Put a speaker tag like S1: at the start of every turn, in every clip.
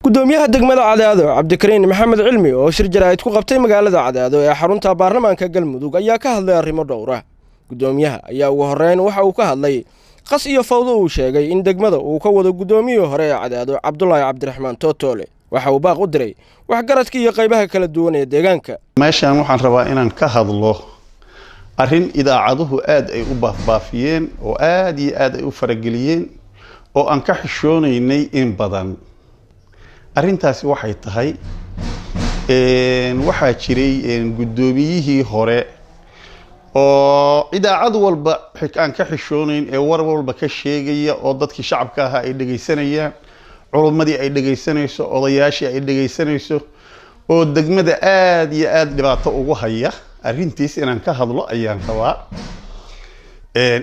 S1: Gudoomiyaha degmada Cadaado, Cabdikariin Maxamed Cilmi, oo shir jaraa'id ku qabtay magaalada Cadaado ee xarunta baarlamaanka Galmudug, ayaa ka hadlay arrimo dhowra. Gudoomiyaha ayaa ugu horreyn waxa uu ka hadlay qas iyo fawdo uu sheegay in degmada uu ka wado guddoomiyihii hore ee Cadaado, Cabdulaahi Cabdiraxmaan Tootoole. Waxa uu baaq u diray waxgaradka iyo qaybaha kala duwan ee deegaanka.
S2: Meeshan waxaan rabaa inaan ka hadlo arrin idaacaduhu aada ay u baafbaafiyeen oo aada iyo aad ay u farageliyeen oo aan ka xishoonaynay in badan. Arrintaasi waxay tahay, waxaa jiray guddoomiyihii hore oo idaacad walba aan ka xishoonayn ee war walba ka sheegaya, oo dadkii shacabka ahaa ay dhegaysanayaan, culummadii ay dhegaysanayso, odayaashii ay dhegaysanayso, oo degmada aada iyo aada dhibaato ugu haya. Arrintiis inaan ka hadlo ayaan rabaa.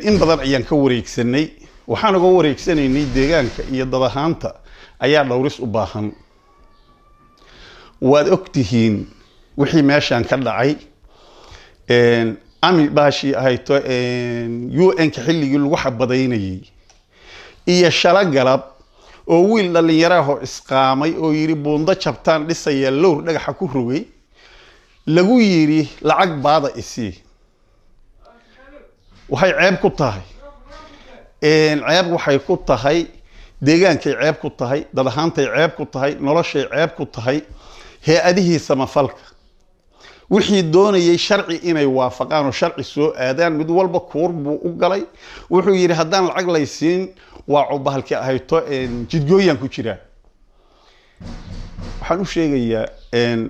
S2: In badan ayaan ka wareegsanay. Waxaan uga wareegsanaynay deegaanka iyo dad ahaanta ayaa dhowris u baahan. Waad ogtihiin wixii meeshaan ka dhacay, ami baashii ahayto UN-ka xilligii lagu xabadaynayay iyo shalo galab oo wiil dhallinyaraahoo isqaamay oo yidhi "Buundo jabtaan dhisaya", lowr dhagaxa ku rogay, lagu yidhi "Lacag baada isii". Waxay ceeb ku tahay, ceeb waxay ku tahay deegaankay, ceeb ku tahay dad ahaantay, ceeb ku tahay noloshay, ceeb ku tahay hay-adihii samafalka wixii doonayay sharci inay waafaqaan oo sharci soo aadaan. Mid walba kuur buu u galay. Wuxuu yidhi "Haddaan lacag laysiin, waa bahalkii ahayto jidgooyaan ku jiraa". Waxaan u sheegayaa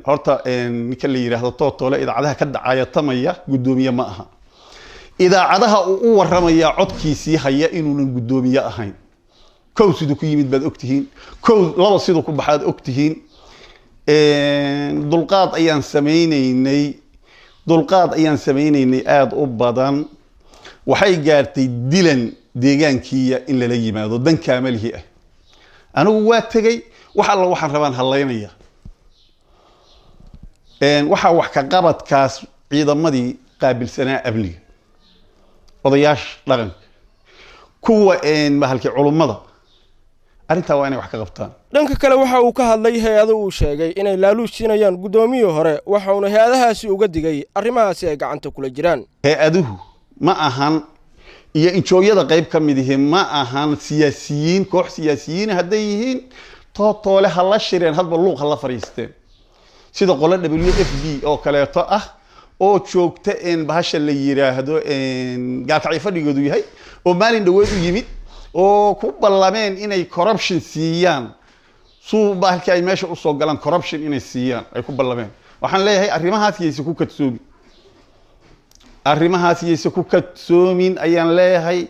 S2: horta ninka la yidhaahdo Tootoole, idaacadaha ka dacayatamaya guddoomiye ma aha. Idaacadaha uu u waramayaa codkiisii haya inuunan guddoomiye ahayn. Kow, siduu ku yimid baad ogtihiin. Kow, laba, siduu ku baxaad ogtihiin. Dulqaad ayaan samaynaynay, dulqaad ayaan samaynaynay aada u badan. Waxay gaartay dilan deegaankiiya in lala yimaado dan kaamalihi ah. Anigu waa tegey, wax alla waxaan rabaan hallaynaya. Waxaa wax ka qabadkaas ciidamadii qaabilsanaa amniga, odayaasha dhaqanka, kuwa mahalkii culummada, arrintaa waa inay wax ka qabtaan.
S1: Dhanka kale, waxa uu ka hadlay hay-ado uu sheegay inay laaluush siinayaan guddoomiyii hore, waxauna hay-adahaasi uga digay arrimahaasi ay gacanta kula jiraan.
S2: Hay-aduhu ma ahan iyo NGO-yada qayb ka mid ihi ma ahan siyaasiyiin. Koox siyaasiyiin hadday yihiin, Tootoole ha la shireen, hadba luuq ha la fadhiisteen, sida qolo WFP oo kaleeto ah oo joogta bahasha la yiraahdo Gaalkacyo fadhigoodu yahay, oo maalin dhaweed u yimid oo ku ballameen inay corruption siiyaan suu bahalkii ay meesha usoo galaan, corruption inay siiyaan ay ku ballameen. Waxaan leeyahay, arrimahaas yayse ku kadsoomin, arrimahaas yayse ku kadsoomin ayaan leeyahay.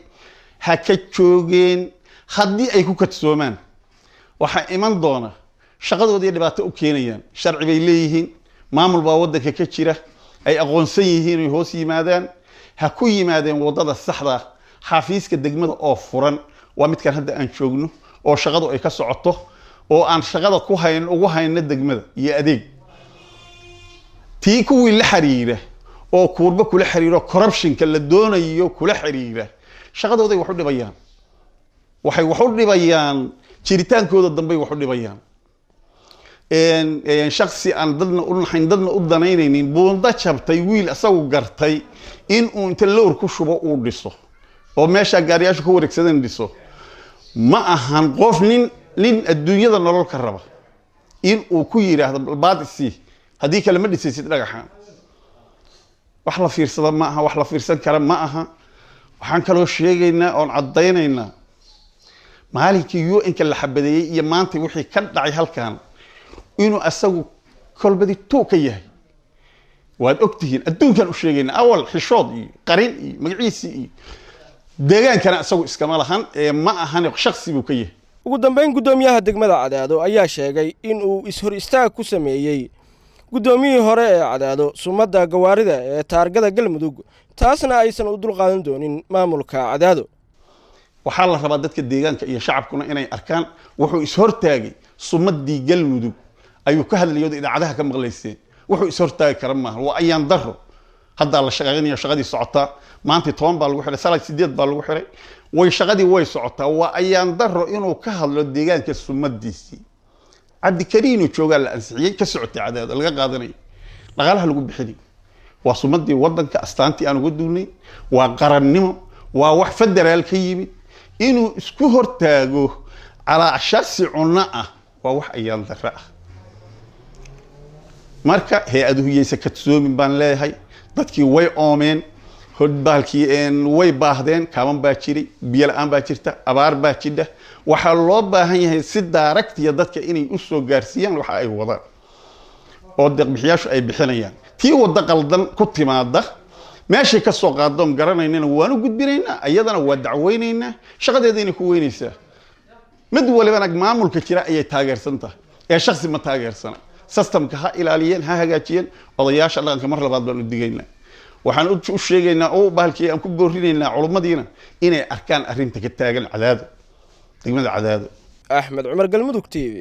S2: Ha ka joogeen. Haddii ay ku kadsoomaan, waxaa iman doona shaqadooda iyo dhibaato u keenayaan. Sharci bay leeyihiin, maamul baa waddanka ka jira ay aqoonsan yihiin, ay hoos yimaadaan. Ha ku yimaadeen waddada saxda ah. Xafiiska degmada oo furan waa midkan hadda aan joogno, oo shaqadu ay ka socoto, oo aan shaqada ku hayn ugu hayno degmada iyo adeeg. Tii kuwii la xiriira oo kuurba kula xiriiro, corruptionka la doonayo kula xiriira, shaqadooday wax u dhibayaan, waxay wax u dhibayaan jiritaankooda dambey wax u dhibayaan. Shaksi aan dadna u naxayn, dadna u danaynaynin, buunda jabtay wiil isagu gartay in uu inta lowr ku shubo uu dhiso oo meeshaa gaariyaashu ka wareegsadeen dhiso, ma ahan qof nin adduunyada nolol ka raba in uu ku yidhaahdo "Baad isii, haddii kale ma dhisaysid dhagaxan". Wax la fiirsada ma aha, wax la fiirsan kara ma aha. Waxaan kaloo sheegaynaa oon caddaynaynaa, maalinkii UN-ka la xabadeeyey iyo maanta wixii ka dhacay halkan inuu asagu kolbadi tuu ka yahay waad ogtihiin. Adduunkan u sheegaynaa, awal xishood iyo qarin iyo magaciisii iyo deegaankana isagu iskama lahan ee ma ahan, shaksi buu ka yahay.
S1: Ugu dambeyn, guddoomiyaha degmada Cadaado ayaa sheegay in uu is-hor istaag ku sameeyey guddoomiyihii hore ee Cadaado sumadda gawaarida ee taargada Galmudug, taasna aysan u dulqaadan doonin maamulka Cadaado.
S2: Waxaa la rabaa dadka deegaanka iyo shacabkuna inay arkaan wuxuu ishortaagay. Sumadii Galmudug ayuu ka hadlayay ood idaacadaha ka maqlayseen. Wuxuu ishortaagi kara maaha, waa ayaan daro. Haddaa la shaqaynaya, shaqadii socotaa. Maanta 10 baa lagu xiray, salad 8 baa lagu xiray, way shaqadii way socotaa. Waa ayaan daro inuu ka hadlo deegaanka sumadiisii. Cabdikariinoo joogaa la ansixiyey, ka socotay Cadaado, laga qaadanay, dhaqaalaha lagu bixinay. Waa sumadii wadanka, astaantii aan uga duulnay, waa qarannimo, waa wax federaal ka yimid. Inuu isku hortaago calaa shaksi cunno ah waa wax ayaan darro ah. Marka hay-aduhu yaysa kadsoomin baan leeyahay. Dadkii way oomeen, hodbaalkii way baahdeen, kaaman baa jiray, biyo la-aan baa jirta, abaar baa jidha. Waxaa loo baahan yahay si daaragtiya dadka inay u soo gaarsiiyaan waxa ay wadaan oo deeqbixiyaashu ay bixinayaan. Tii waddo qaldan ku timaada, meeshay ka soo qaadoon garanaynana, waanu gudbinaynaa, iyadana waa dacweynaynaa, shaqadeedayna ku weynaysaa. Mid walibana maamulka jira ayay taageersan tahay ee shaksi ma taageersana. Systemka ha ilaaliyeen, ha hagaajiyeen. Odayaasha dhaqanka mar labaad baan u digaynaa, waxaan u sheegaynaa oo bahalkii aan ku boorinaynaa culummadiina inay arkaan arrinta ka taagan Cadaado, degmada Cadaado.
S1: Axmed Cumar, Galmudug TV.